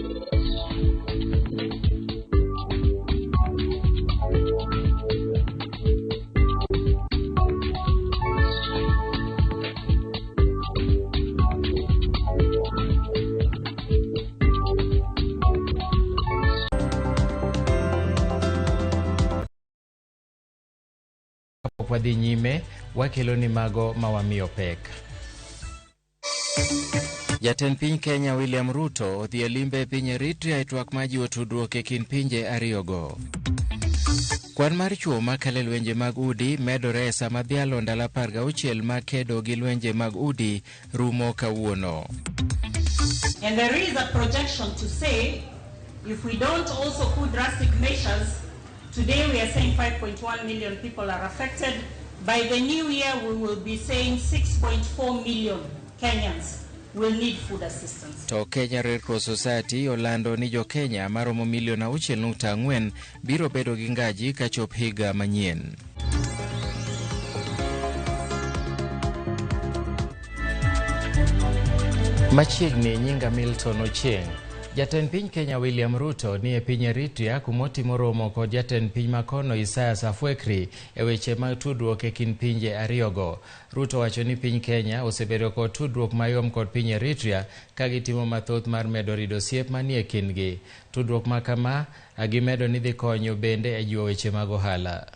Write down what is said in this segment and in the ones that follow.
Kapok wadhi nyime, wakelo ni mago ma wamiyo pek. Jatend piny Kenya William Ruto odhi e limbe e piny Eritrea e twak ma jiwo tudruok e kind pinje ariyogo. Kwan mar chwo makalo e lwenje mag udi medore e sama dhialo ndalo 16 mag kedo gi lwenje mag udi rumo kawuono. And there is a projection to say if we don't also put drastic measures, today we are saying 5.1 million people are affected. By the new year, we will be saying 6.4 million Kenyans will need food assistance. To Kenya Red Cross Society olando ni jo Kenya maromo milion 6.4 biro bedo gi ngaji kachop higa manyien. Machiegni nyinga Milton Ochieng. Jatend piny Kenya William Ruto ni e piny Eritrea kumotimo romo kod jatend piny makono Isaias Afwerki e weche mag tudruok e kind pinje ariyogo. Ruto wacho ni piny Kenya osebedo kod tudruok mayom kod piny Eritrea ka gitimo mathoth mar medo rido osiep manie kindgi. Tudruok ma kama gimedo ni dhi konyo bende e jiwo weche mag ohala.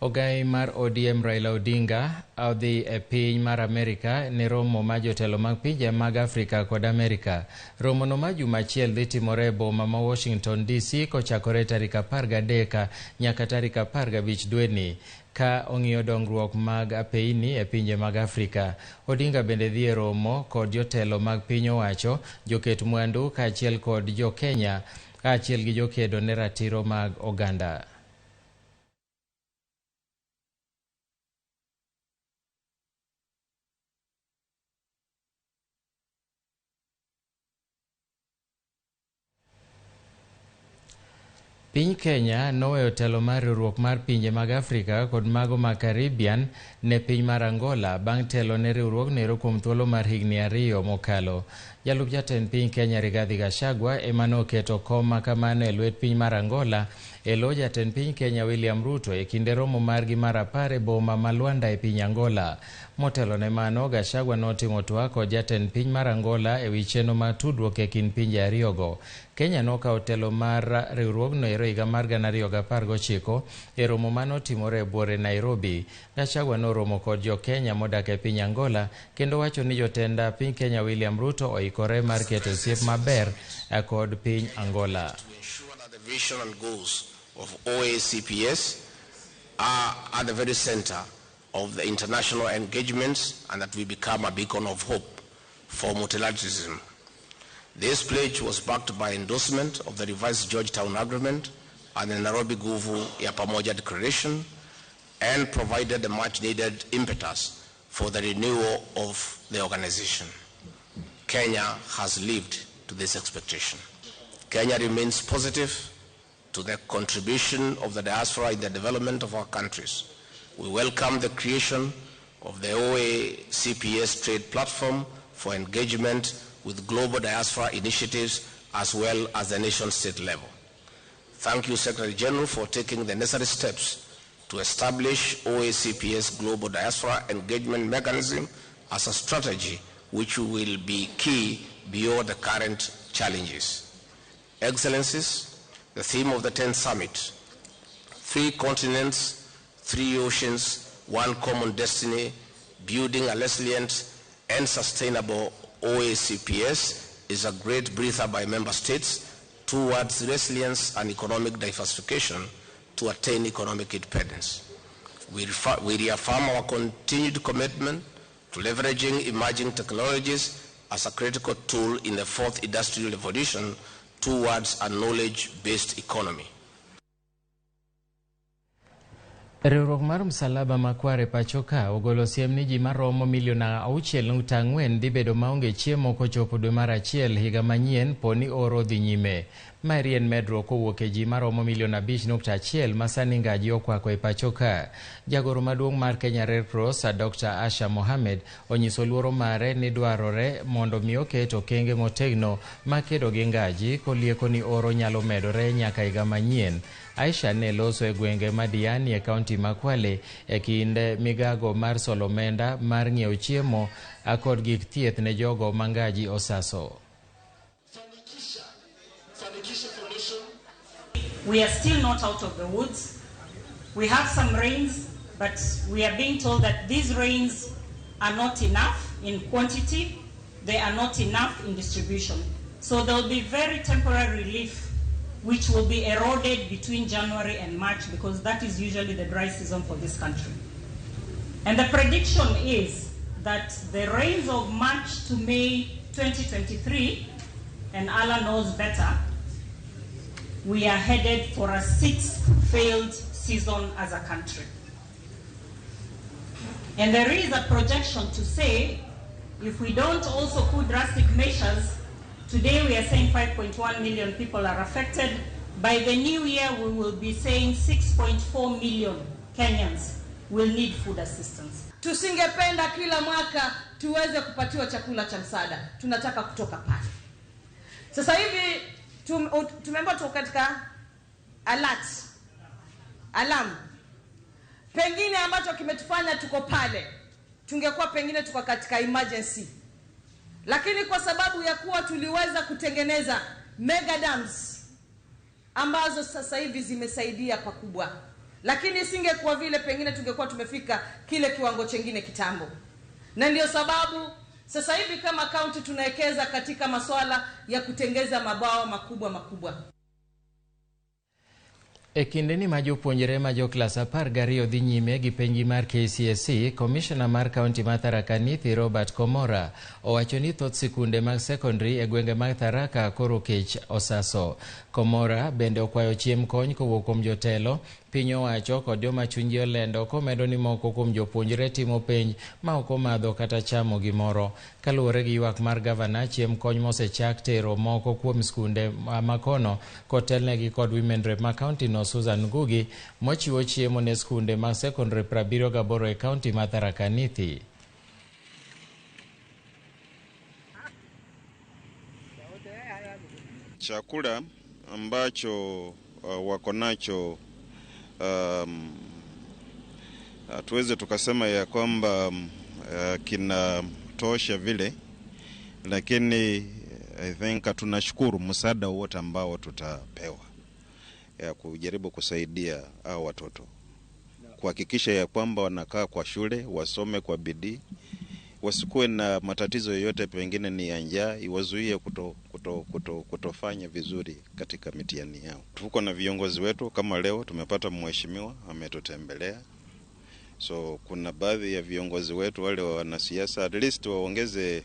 Ogai mar ODM Raila Odinga odhi e piny mar Amerika ne romo ma jotelo mag pinje mag Afrika kod Amerika. Romono ma juma achiel dhi timore e boma ma Washington DC kochakore tarik 13 nyaka tarik 15 dweni ka ong'iyo dongruok mag apeini e pinje mag Afrika. Odinga bende dhi e romo kod jotelo mag piny owacho, joket mwandu kaachiel kod jo Kenya kaachiel gi jokedo ne ratiro mag oganda. Piny Kenya noweyo telo mar riwruok mar pinje mag Afrika kod mago mag Caribbean ne piny mar Angola bang' telo ne riwruogno kuom thuolo mar higni 2 mokalo. Jalup jatend piny Kenya Rigathi Gachagua ema noketo kom ma kamano e lwet piny mar Angola e lo jatend piny Kenya William Ruto e kinde romo margi mar 10 e boma ma Luanda e piny Angola. Motelo ne mano, Gachagua notimo twak kod jatend piny mar Angola e wi chenro mar tudruok e kind pinje ariyogo. Kenya nokawo telo mar riwruogno e higa mar 2019 e romo manotimore e buore Nairobi. Gachagua noromo kod jo Kenya modak e piny Angola kendo wacho ni jotend piny Kenya William Ruto oikore mar keto osiep maber kod piny Angola. To ensure that the vision and goals of OACPS are at the very center of the international engagements and that we become a beacon of hope for multilateralism. This pledge was backed by endorsement of the revised Georgetown Agreement and the Nairobi Nguvu ya Pamoja Declaration, and provided the much-needed impetus for the renewal of the organization. Kenya has lived to this expectation. Kenya remains positive to the contribution of the diaspora in the development of our countries. We welcome the creation of the OACPS trade platform for engagement with global diaspora initiatives as well as the nation-state level. Thank you, Secretary General, for taking the necessary steps to establish OACPS Global Diaspora Engagement Mechanism as a strategy which will be key beyond the current challenges. Excellencies, the theme of the 10th Summit, 3 continents, 3 oceans, 1 common destiny, building a resilient and sustainable OACPS is a great breather by member states towards resilience and economic diversification to attain economic independence. We reaffirm our continued commitment to leveraging emerging technologies as a critical tool in the fourth industrial revolution towards a knowledge-based economy. Riwruok mar Msalaba Makwar e pacho ka ogolo siem ni ji maromo milion 6.4 dhi bedo maonge chiemo kochopo dwe mar achiel higa manyien po ni oro dhi nyime. Maeri en medruok kowuok e ji maromo milion 5.1 ma sani ngaji okwako e pacho ka. Jagoro maduong' mar Kenya Red Cross, Dr. Asha Mohamed, onyiso luoro mare ni dwarore mondo mi oket okenge motegno makedo gi ngaji kolieko ni oro nyalo medore nyaka higa manyien. Aisha ne loso e gwenge ma Diani e kaunti ma Kwale e kind migago mar solo omenda mar ng'iewo chiemo kod gik thieth ne jogo ma ngaji osaso. We are still not out of the woods. We have some rains, but we are being told that these rains are not enough in quantity. They are not enough in distribution. So there will be very temporary relief which will be eroded between January and March, because that is usually the dry season for this country. And the prediction is that the rains of March to May 2023, and Allah knows better, we are headed for a sixth failed season as a country. And there is a projection to say, if we don't also put drastic measures, today we are saying 5.1 million people are affected. By the new year, we will be saying 6.4 million Kenyans will need food assistance. Tusingependa kila mwaka tuweze kupatiwa chakula cha msaada. Tunataka kutoka pale. Sasa hivi tumeambiwa tuko katika alert, alarm. Pengine ambacho kimetufanya tuko pale, tungekuwa pengine tuko katika emergency. Lakini kwa sababu ya kuwa tuliweza kutengeneza mega dams ambazo sasa hivi zimesaidia pakubwa. Lakini isingekuwa vile, pengine tungekuwa tumefika kile kiwango chengine kitambo. Na ndio sababu sasa hivi kama county tunawekeza katika masuala ya kutengeza mabwawa makubwa makubwa. E kindeni ma jopuonjre ma jo klas 12 dhi nyime gi penji mar KCSE, komishona mar kaunti ma Tharaka Nithi Robert Komora owacho ni thoth sikunde mag sekondari e gwenge mag Tharaka koro kech osaso. Komora bende okwayo chiem kony kowuok kuom jotelo, piny owacho kod joma chunygi olendo, komedo ni moko kuom jopuonjre timo penj ma ok omadho kata chamo gimoro. Kaluwore gi ywak mar gavana, chiem kony mosechak tero moko kuom skunde makono kotelnegi kod Women Rep ma kaunti no Susan Ngugi mochiwo chiemo ne skunde mag sekondari 78 e kaunti ma Tharaka Nithi. Chakula ambacho wako nacho tuweze tukasema ya kwamba kinatosha vile, lakini I think tunashukuru msaada wote ambao tutapewa ya kujaribu kusaidia hao watoto kuhakikisha ya kwamba wanakaa kwa shule, wasome kwa bidii, wasikuwe na matatizo yoyote, pengine ni ya njaa iwazuie kutofanya vizuri katika mitihani yao. Tuko na viongozi wetu, kama leo tumepata mheshimiwa ametutembelea. So kuna baadhi ya viongozi wetu wale wanasiasa at least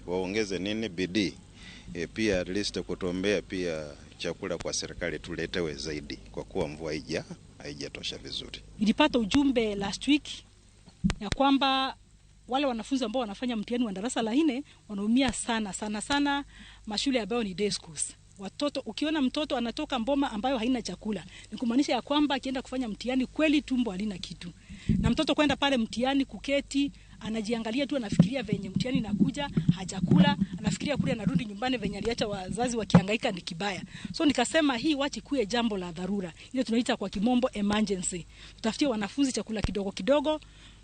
waongeze nini bidii, pia at least kutuombea pia chakula kwa serikali tuletewe zaidi, kwa kuwa mvua haijatosha vizuri. Nilipata ujumbe last week ya kwamba wale wanafunzi ambao wanafanya mtihani wa darasa la 4 wanaumia sana sana sana mashule ambayo ni day schools. Watoto, ukiona mtoto anatoka mboma ambayo haina chakula, ni kumaanisha ya kwamba akienda kufanya mtihani kweli tumbo halina kitu. Na mtoto kwenda pale mtihani kuketi, anajiangalia tu, anafikiria venye mtihani inakuja, hajakula, anafikiria kule anarudi nyumbani venye aliacha wazazi wakihangaika ni kibaya. So nikasema hii wachi kuwe jambo la dharura. Ile tunaita kwa kimombo emergency. Tutafutie wanafunzi chakula kidogo kidogo.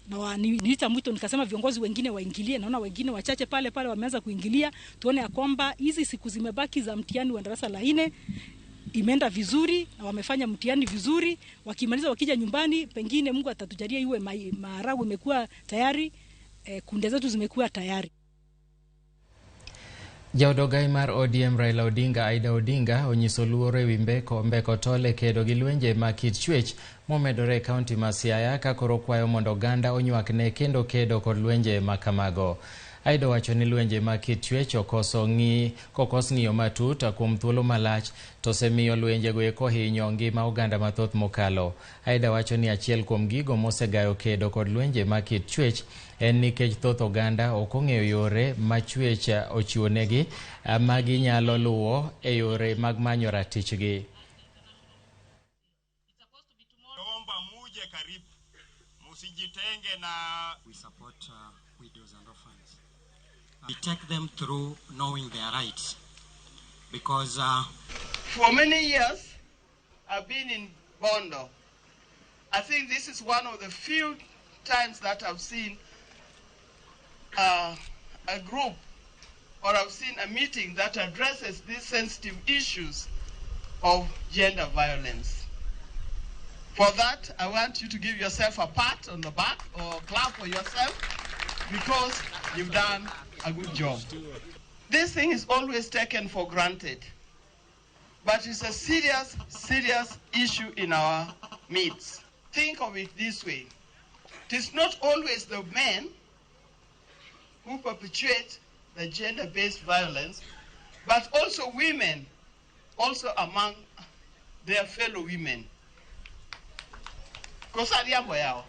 Na niliita mwito nikasema viongozi wengine waingilie, naona wengine wachache pale pale wameanza kuingilia, tuone ya kwamba hizi siku zimebaki za mtihani wa darasa la 4 imeenda vizuri na wamefanya mtihani vizuri. Wakimaliza wakija nyumbani, pengine Mungu atatujalia iwe maharagwe imekuwa tayari, kunde zetu zimekuwa tayari. Jaodogai mar ODM Raila Odinga Aida Odinga onyiso luoro ewi mbeko tole kedo gi lwenje ma kit chwech momedore e kaunti ma Siaya ka koro kwayo mondo oganda onywakne kendo kedo kod lwenje ma kamago. Aida wacho ni lwenje mag kit chwech okoso ng'i kokos ng'iyo matut kuom thuolo malach to osemiyo lwenjego eko hinyo ngima oganda mathoth mokalo. Aida wacho ni achiel kuom gigo mosegayo kedo kod lwenje mag kit chwech en nikech thoth oganda ok ong'eyo yore ma chwech ochiwonegi ma ginyalo luwo e yore mag manyo ratichgi. Omba muje karibu, musijitenge na We support widows and orphans. We take them through knowing their rights because For many years, I've been in Bondo. I think this is one of the few times that I've seen a group or I've seen a meeting that addresses these sensitive issues of gender violence. For that, I want you to give yourself a pat on the back or clap for yourself because you've done a good job. This thing is always taken for granted, but it's a serious, serious issue in our midst. Think of it this way. It is not always the men who perpetuate the gender-based violence, but also women, also among their fellow women. Kosa ariambo yao.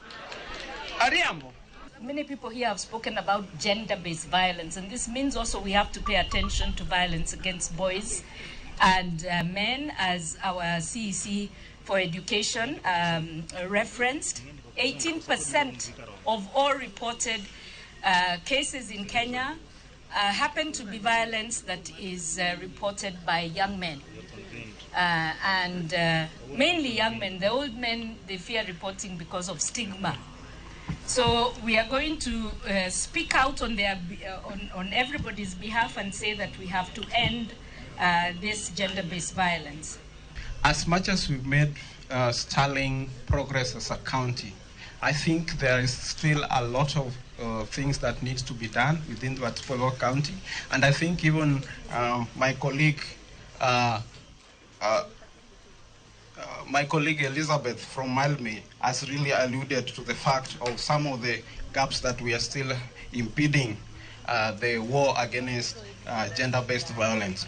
Ariambo. Many people here have spoken about gender-based violence, and this means also we have to pay attention to violence against boys and men, as our CEC for Education referenced. 18% of all reported cases in Kenya happen to be violence that is reported by young men. And mainly young men. The old men, they fear reporting because of stigma. So we are going to speak out on everybody's behalf and say that we have to end this gender-based violence. As much as we've made sterling progress as a county, I think there is still a lot of things that needs to be done within the particular county. And I think even my colleague Elizabeth from Malmi has really alluded to the fact of some of the gaps that we are still impeding the war against gender-based violence.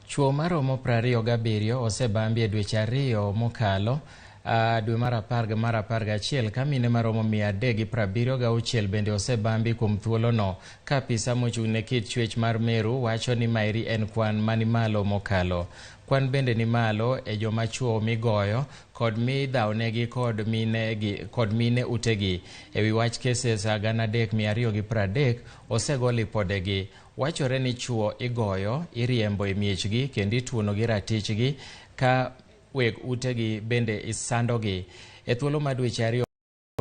Chuo maromo 27 osebambi e dweche 2 mokalo, dwe mar 10 gi mar 11, ka mine maromo 376 bende osebambi kuom thuolono, ka apisa mochung' ne kit chwech mar Meru wacho ni maeri en kwan mani malo mokalo. Kwan bende ni malo e joma chuo migoyo kod midhawnegi kod mine utegi. E wi wach cases 3230 osego lipodegi. Wachore ni chuo igoyo, iriembo e miechgi kendo ituonogi ratichgi ka weg utegi bende isandogi. E thuolo mar dweche 2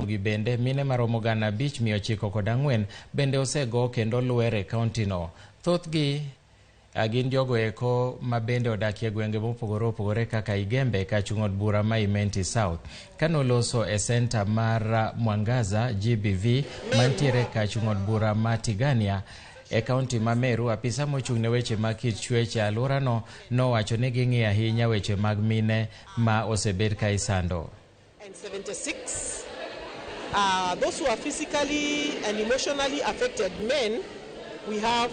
gi bende mine maromo 5904 bende osego kendo lwer e kauntino. Thothgi gin jogo eko ma bende odakie gwenge mopogore opogore kaka Igembe kachung' od bura ma Imenti South. Kanoloso e senta mar Mwangaza GBV mantiere kachung' od bura ma Tigania e kaunti ma Meru, apisa mochung' ne weche mag kit chwech e alworano nowacho ni ging'iyo ahinya weche mag mine ma osebed ka isando. And 76 those who are physically and emotionally affected men, we have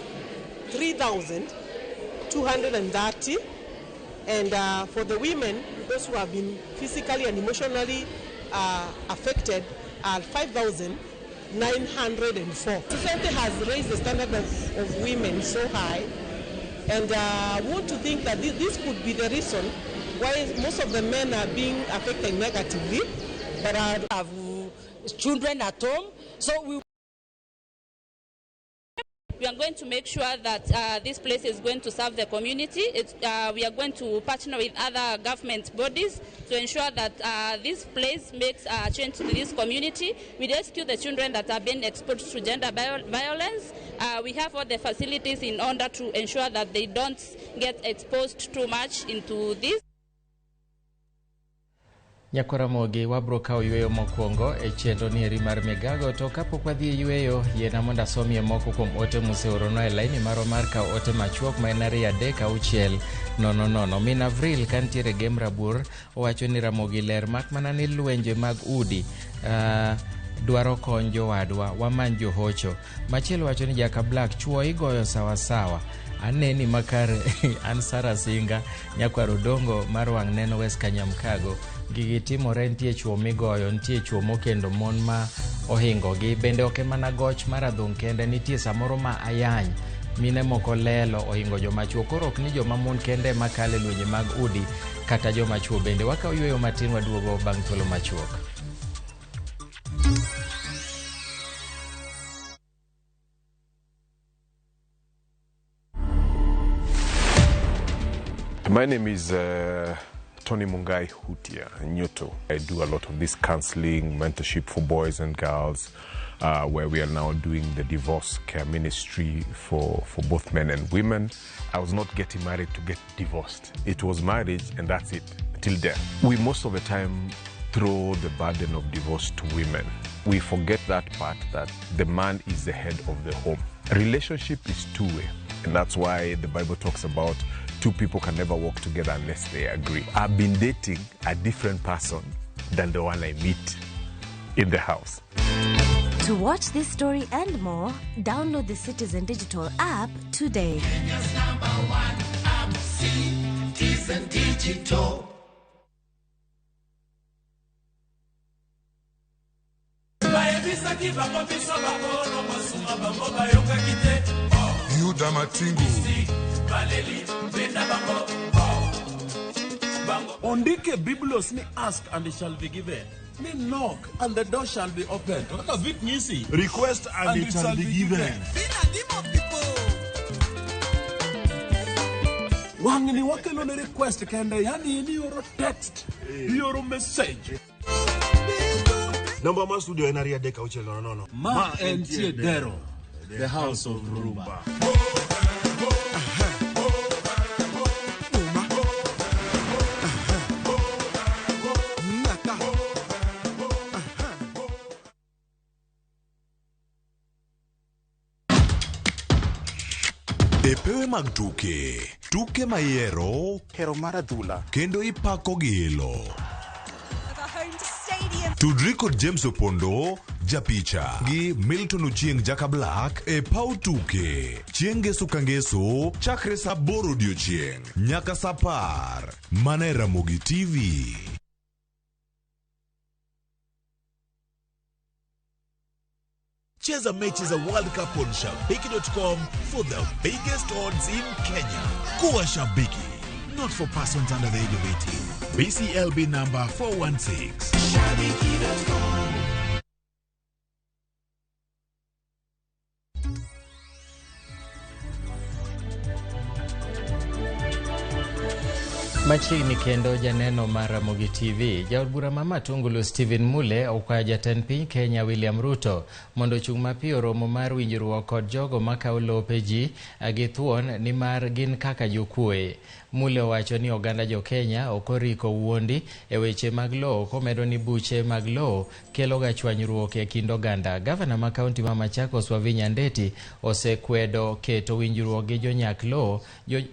3,230, and for the women, those who have been physically and emotionally affected are 5,904. Society has raised the standard of women so high, and I want to think that this could be the reason why most of the men are being affected negatively. But I have children at home, so we are going to make sure that this place is going to serve the community. We are going to partner with other government bodies to ensure that this place makes a change to this community. We rescue the children that have been exposed to gender violence. We have all the facilities in order to ensure that they don't get exposed too much into this. Nyakoramogi wabro kawo yweyo mokwongo e chenro nieri mar Migago, to kapok wadhi e yweyo, yiena mondo asomie moko kuom ote museoronwa e laini marwa mar kawo ote machuok ma en 2 3 6 0 0. Min Avril kantiere Gem Rabuor owacho ni Ramogi ler mak mana ni lwenje mag udi Dwaro kony jowadwa, wamany johocho. Machielo wacho ni Jaka Black, chuo igoyo sawasawa. Aneni makare an Sara Singa, nyakwar Odongo mar wang' neno West Kanyamkago. Gigi timore, nitie chuo migoyo, nitie chuo mokendo mon ma ohingogi. Bende ok mana goch mar adhong' kende, nitie samoro ma ayany. Mine moko lelo ohingo joma chuo. Koro ok ni joma mon kende ema kale lwenje mag udi kata joma chuo bende. Wakawo yueyo matin waduogo bang' thuolo machuok. My name is Tony Mungai Hutia Nyoto. I do a lot of this counseling, mentorship for boys and girls, where we are now doing the divorce care ministry for both men and women. I was not getting married to get divorced. It was marriage and that's it, till death. We most of the time throw the burden of divorce to women. We forget that part, that the man is the head of the home. Relationship is two-way, and that's why the Bible talks about two people can never walk together unless they agree. I've been dating a different person than the one I meet in the house. To watch this story and more, download the Citizen Digital app today. Kenya's number one app, Citizen Digital. Yuda Matingu. Ondike Biblos ni ask and it shall be given. Ni knock and the door shall be opened. Kaka Vic Nyisi. Request and it shall be given. Wang'ni wakelo ne request kende, yani in ioro text, ioro message. Namba mar studio en 23600. Ma entie Dero, the house of Rumba. E pewe mag tuke, tuke mayiero, hero mar adhula, kendo ipako gi ilo. Tudri kod James Opondo, japicha, gi Milton Ochieng' Jaka Black e paw tuke. Chieng' ngeso ka ngeso, chakre saa 8 odiochieng' nyaka saa 10. Mana e Ramogi TV. Cheza mechi za World Cup on Shabiki.com for the biggest odds in Kenya. Kuwa Shabiki. Not for persons under the age of 18. BCLB number 416. Shabiki.com. Machiegni kendo janeno mar Ramogi TV, jaod bura ma Matungulu Stephen Mule okwayo jatend piny Kenya William Ruto mondo ochung' mapiyo romo mar winjruok kod jogo makawo lope ji gi thuon nimar gin kaka jokuoye. Mule owacho ni oganda jo Kenya ok oriko wuondi e weche mag lowo komedo ni buche mag lowo kelo ga chwanyruok e kind oganda. Gavana ma kaunti ma Machakos Wavinya Ndeti osekwedo keto winjruok gi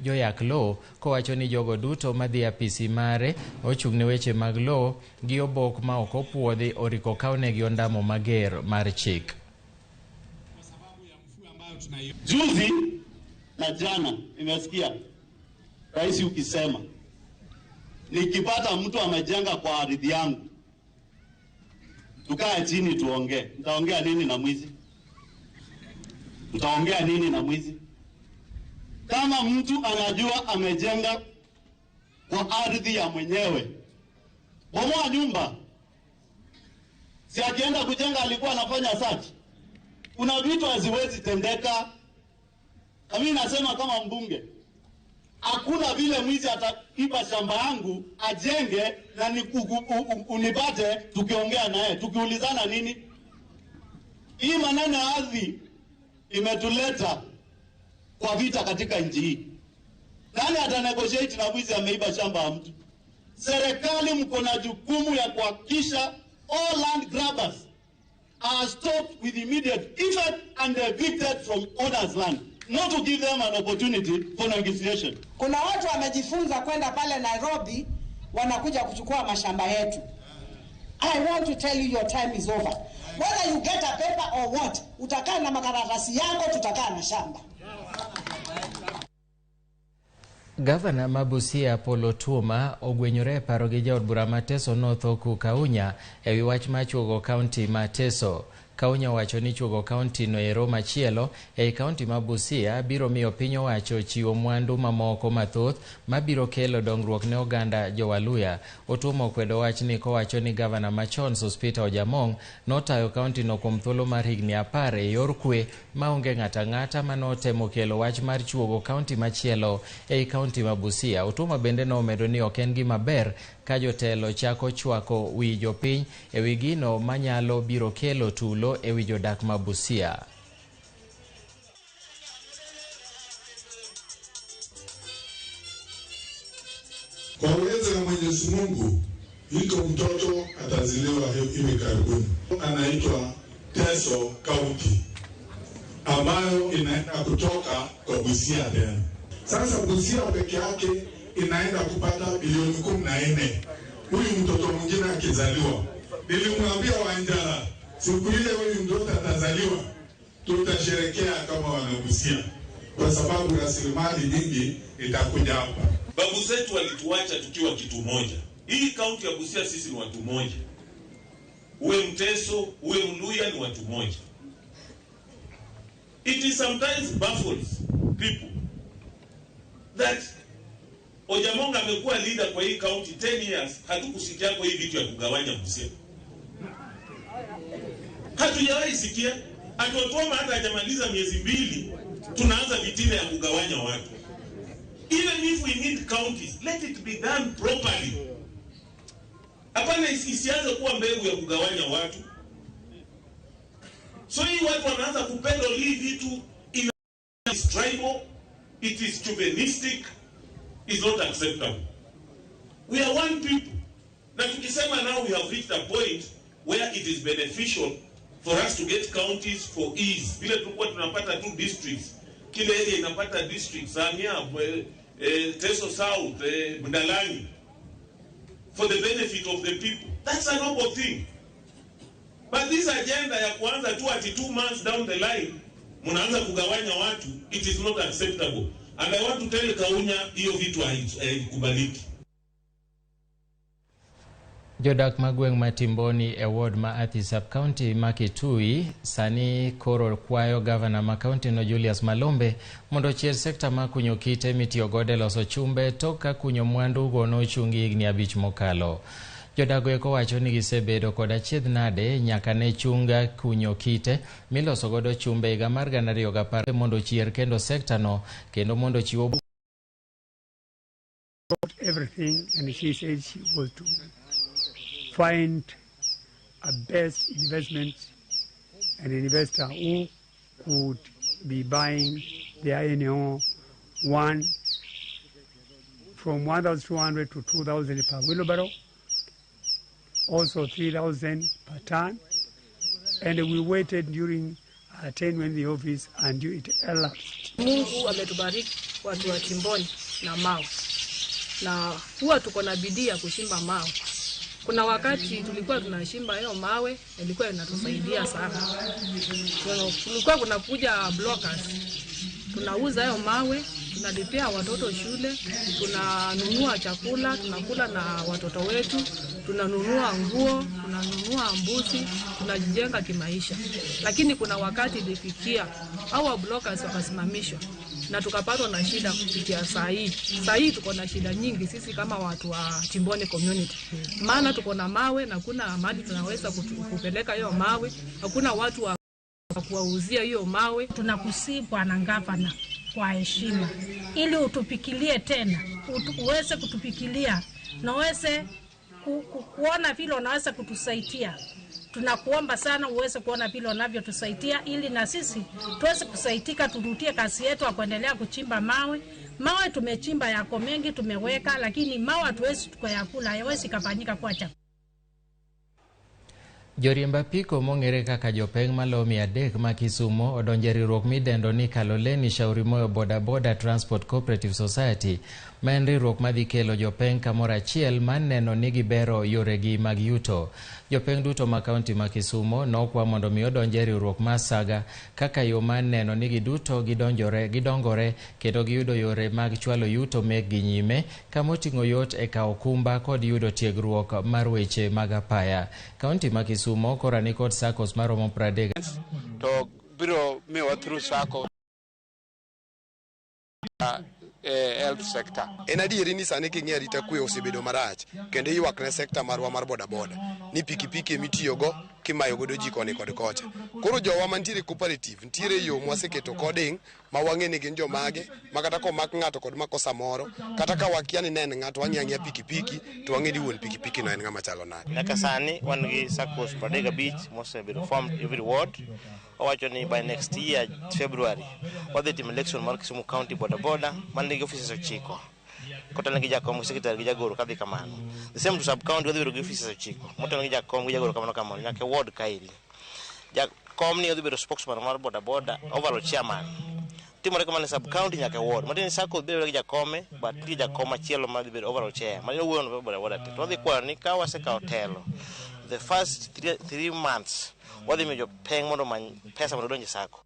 joyak lowo kowacho ni jogo duto madhi apisi mare ochung' ne weche mag lowo gi obok ma ok opuodhi oriko kawnegi ondamo mager mar chik. Juzi na jana nimesikia rais ukisema nikipata mtu amejenga kwa ardhi yangu tukae chini tuongee. Nitaongea nini na mwizi? Nitaongea nini na mwizi? Kama mtu anajua amejenga kwa ardhi ya mwenyewe, bomoa nyumba. Si akienda kujenga alikuwa anafanya search. Kuna vitu haziwezi tendeka. Na mimi nasema kama mbunge, hakuna vile mwizi ataiba shamba yangu ajenge na unipate tukiongea naye, tukiulizana nini. Hii maneno ya ardhi imetuleta kwa vita katika nchi hii. Nani atanegotiate na mwizi ameiba shamba ya mtu? Serikali mko na jukumu ya kuhakikisha all land grabbers are stopped with immediate effect and evicted from others' land, not to give them an opportunity for negotiation. Kuna watu wamejifunza kwenda pale Nairobi wanakuja kuchukua mashamba yetu. I want to tell you your time is over. Whether you get a paper or what, utakaa na makaratasi yako, tutakaa na shamba. Gavana ma Busia Paul Otuoma ogwenyore e paro gi jaod bura ma Teso North Oku Kaunya ewi wach mar chuogo kaunti ma Teso. Kaunya owacho ni chuogo kaunti no ero machielo ei kaunti ma Busia biro miyo piny owacho chiwo mwandu mamoko mathoth mabiro kelo dongruok ne oganda Jowaluya. Otuoma okwedo wachni kowacho ni gavana machon Sospeter Ojamong notayo kaunti no kuom thuolo mar higni 10 e yor kwe maonge ng'ato ang'ata manotemo kelo wach mar chuogo kaunti machielo ei kaunti ma Busia. Otuoma bende nomedo ni ok en gima ber ka jotelo chako chwako wi jopiny ewi gino manyalo biro kelo tulo ewi jodak ma Busia. Kwa uwezo wa Mwenyezi Mungu, iko mtoto atazaliwa hivi karibuni, anaitwa Teso County, ambayo inaenda kutoka kwa Busia tena. Sasa Busia peke yake inaenda kupata bilioni 14. Huyu mtoto mwingine akizaliwa, nilimwambia Wanjala, siku ile huyu mtoto atazaliwa, tutasherekea kama wanabusia, kwa sababu rasilimali nyingi itakuja hapa. Babu zetu walituacha tukiwa kitu moja. Hii kaunti ya Busia sisi ni watu moja. Uwe Mteso, uwe Mluya ni watu moja. It is sometimes baffles people that Ojamonga amekuwa leader kwa hii county 10 years, hatukusikia kwa hii vitu ya kugawanya Busia. Hatujawahi sikia. Atuotoma hata hajamaliza miezi 2, tunaanza vitina ya kugawanya watu. Even if we need counties, let it be done properly. Hapana, isianze kuwa mbegu ya kugawanya watu. So hii watu wanaanza kupenda hii vitu, is tribal, it is chauvinistic, is not acceptable. We are one people. Na tukisema now we have reached a point where it is beneficial for us to get counties for ease. Vile tulikuwa tunapata 2 districts. Kila area inapata district, Samia, Teso South, Mdalani, for the benefit of the people. That's a noble thing. But this agenda ya kuanza tu ati 2 months down the line, mnaanza kugawanya watu, it is not acceptable. And I want to tell Kaunya, hiyo vitu haikubaliki. Jodak mag gweng' ma Timboni e ward ma Athi sub-county ma Kitui sani koro kwayo gavana ma kaunti no Julius Malombe mondo ochier sekta mar kunyo kite mitiyo godo e loso chumbe tok ka kunyo mwandu go nochungi higni 5 mokalo. Jodago eko wacho ni gisebedo kod achiedh nade nyaka ne chunga kunyo kite miloso godo chumbe higa mar 2010 mondo ochier kendo sekta no kendo mondo ochiw everything, and she said she was to find a best investment and investor who could be buying the iron ore one from 1,200 to 2,000 per wheelbarrow, also 3,000 per ton. And we waited during our tenure in the office and it elapsed. Mungu ametubariki watu wa Timboni na mawe, na huwa tuko na bidii ya kushimba mawe. Kuna wakati tulikuwa tunashimba hiyo mawe, ilikuwa inatusaidia sana. Kulikuwa kunakuja blockers, tunauza hiyo mawe, tunalipia watoto shule, tunanunua chakula, tunakula na watoto wetu, tunanunua nguo, tunanunua mbuzi, tunajijenga kimaisha. Lakini kuna wakati ilifikia hawa blockers wakasimamishwa na tukapatwa na shida kufikia saa hii. Saa hii tuko na shida nyingi sisi kama watu wa Timboni community. Maana tuko na mawe na kuna mahali tunaweza kupeleka hiyo mawe, hakuna watu wa kuwauzia hiyo mawe. Tunakusihi Bwana Gavana kwa heshima ili utupikilie tena, uweze kutupikilia na uweze kuona vile unaweza kutusaidia. Tunakuomba sana uweze kuona vile unavyotusaidia ili na sisi tuweze kusaidika, turudie kazi yetu ya kuendelea kuchimba mawe. Mawe tumechimba yako mengi tumeweka, lakini mawe hatuwezi tukayakula, hayawezi kafanyika kwa chakula. Joriemb apiko mong'ere kaka jopeng' maloyo 300 ma Kisumo odonjo e riwruok midendo ni Kaloleni Shauri Moyo Boda Boda Transport Cooperative Society, ma en riwruok madhi kelo jopeng' kamoro achiel mar neno ni gibero yoregi mag yuto. Jopeng' duto ma kaunti ma Kisumo nokwa mondo mi odonj e riwruok mar Saga kaka yo mar neno ni giduto gidongore kendo giyudo yore mag chwalo yuto mekgi nyime kamoting'o yot e kawo okumba kod yudo tiegruok mar weche mag apaya. Kaunti ma Kisumo koro ni kod SACCOs maromo 30 to biro miyowa through SACCO health sector. En adieri ni sani king'iyo arita kwe osebedo marach kendo ywak ne sekta marwa mar bodaboda ni pikipiki emitiyogo kimayo godo ji koni kod kocha. Koro jowa mantiere cooperative nitiere yo mwaseketo coding ma wang'e ni gin jomage ma kata komak ng'ato kod makosa moro kata ka wakia ni ne en ng'ato wang'iyo ang'iya pikipiki to wang'e ni wuon pikipiki no en ng'ama chalo nade. Nyaka sani wan gi SACCOs 35 mosebedo formed every ward. Owacho ni by next year February wadhi timo election mar Kisumu County boda boda man nigi offices 9 kotelne gi jakom, secretary gi jagoro kadhi kamano. The same to sub county wadhi bedo gi offices 9 motelne gi jakom gi jagoro kamano kamano nyaka e ward kaeri. Jakom ni odhi bedo spokesman mar boda boda, overall chairman. Timore kamano e sub county nyaka e ward. Matiende ni SACCO bedo gi jakome but nitie jakom machielo ma dhi bedo overall chair. Mano owuoyo ne boda boda te. To wadhi kwayo ni ka wasekawo telo the first 3 months wadhi miyo jopeng' mondo omany pesa mondo odonj e SACCO.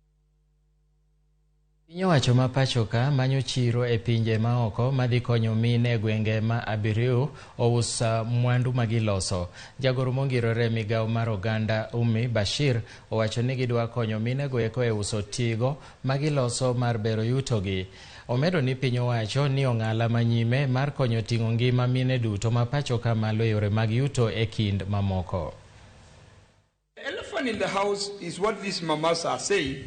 Piny owacho ma pacho ka manyo chiro e pinje maoko madhi konyo mine e gwenge ma Abiriu ous mwandu ma giloso. Jagoro mongirore e migawo mar oganda Ummy Bashir owacho ni gidwa konyo mine go eko e uso tigo ma giloso mar bero yutogi. Omedo ni piny owacho ni ong'ala manyime mar konyo ting'o ngima mine duto ma pacho ka malo e yore mag yuto e kind mamoko. The elephant in the house is what these mamas are saying.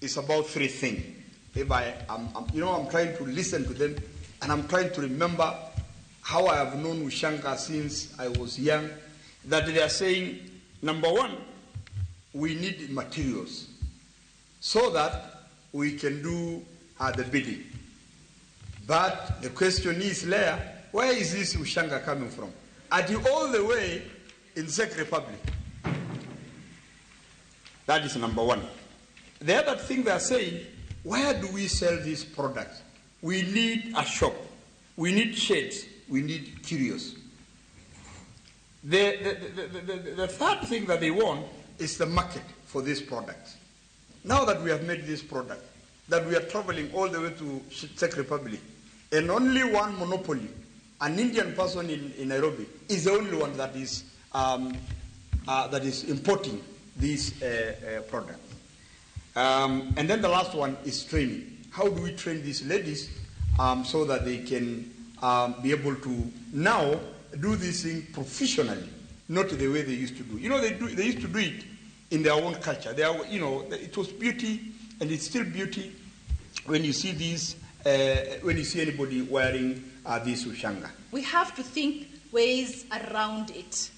It's about three things. If I am, you know, I'm trying to listen to them, and I'm trying to remember how I have known Ushanga since I was young, that they are saying, number one, we need materials so that we can do the bidding. But the question is, Leah, where is this Ushanga coming from? At all the way in Czech Republic. That is number one. The other thing they are saying, where do we sell these products? We need a shop. We need shades. We need curios. The third thing that they want is the market for these products. Now that we have made this product, that we are traveling all the way to Czech Republic, and only one monopoly, an Indian person in Nairobi, is the only one that is importing these products. And then the last one is training. How do we train these ladies so that they can be able to now do this thing professionally, not the way they used to do. You know, they used to do it in their own culture. They are, you know, it was beauty, and it's still beauty when you see these, when you see anybody wearing this ushanga. We have to think ways around it.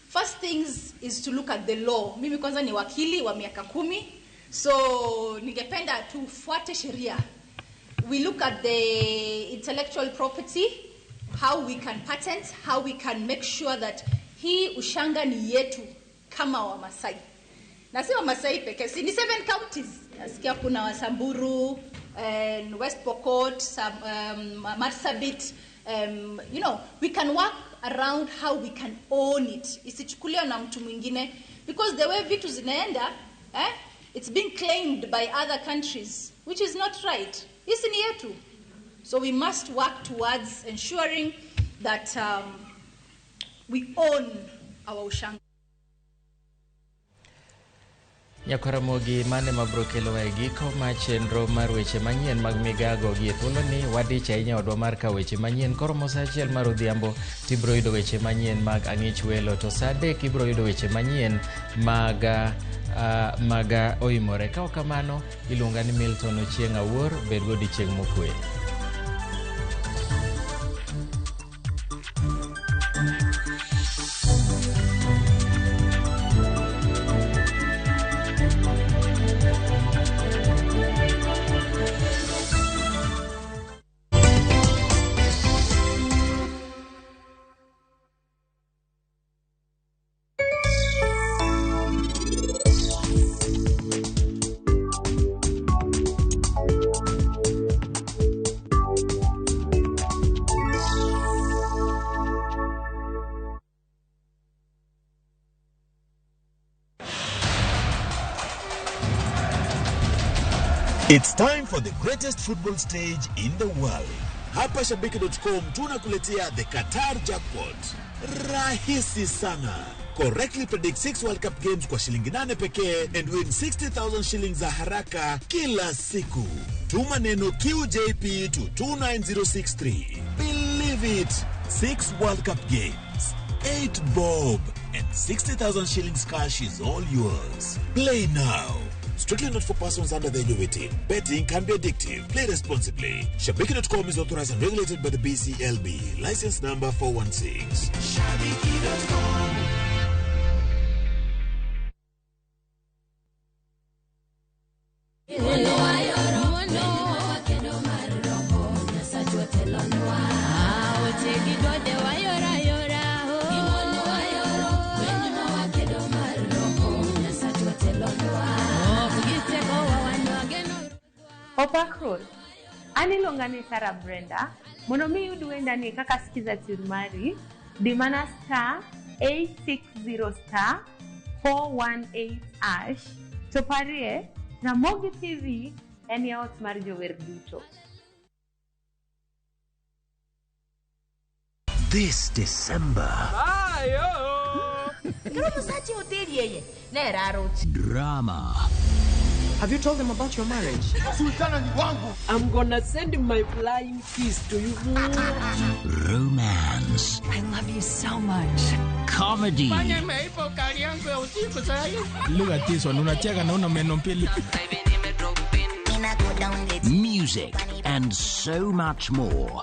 First things is to look at the law. Mimi kwanza ni wakili wa miaka 10, so ningependa tufuate sheria. We look at the intellectual property, how we can patent, how we can make sure that hii ushanga ni yetu kama Wamasai. Na si Wamasai pekee, si ni 7 counties. Nasikia kuna Wasamburu, and West Pokot, some, Marsabit. You know, we can work around how we can own it. Isichukuliwe na mtu mwingine, because the way vitu zinaenda, it's being claimed by other countries, which is not right. Hisi ni yetu. So we must work towards ensuring that we own our ushanga. Nyakwaramogi mane mabro kelo e giko ma chenro mar weche manyien mag migago gi thuolo ni wadich ahinya odwa mar ka weche manyien koromo saa 1 mar odhiambo tibro yudo weche manyien mag ang'ich welo to saa 3 ibro yudo weche manyien mag oimore. Ka ok kamano iluonga ni Milton Ochieng' Awuor, bed godiechieng' mokwe. It's time for the greatest football stage in the world. Hapa Shabiki.com tunakuletea the Qatar Jackpot. Rahisi sana. Correctly predict 6 World Cup games kwa shilingi 8 pekee and win 60,000 shillings za haraka kila siku. Tuma neno QJP to 29063. Believe it. 6 World Cup games, 8 bob and 60,000 shillings cash is all yours. Play now. Strictly not for persons under the age of 18. Betting can be addictive. Play responsibly. Shabiki.com is authorized and regulated by the BCLB. License number 416. Shabiki.com. Opakrol, an iluonga ni Sarah Brenda, mondo mi iyud wendani kaka sikiza tune mari, di mana star 860 star 418 hash, to parie Ramogi TV en e ot mar jower duto. This December. Drama. Have you told them about your marriage? Sultana ni wangu. I'm gonna send my flying kiss to you. Romance. I love you so much. Comedy. Look at this one. Unacheka na una meno mbili. Music and so much more.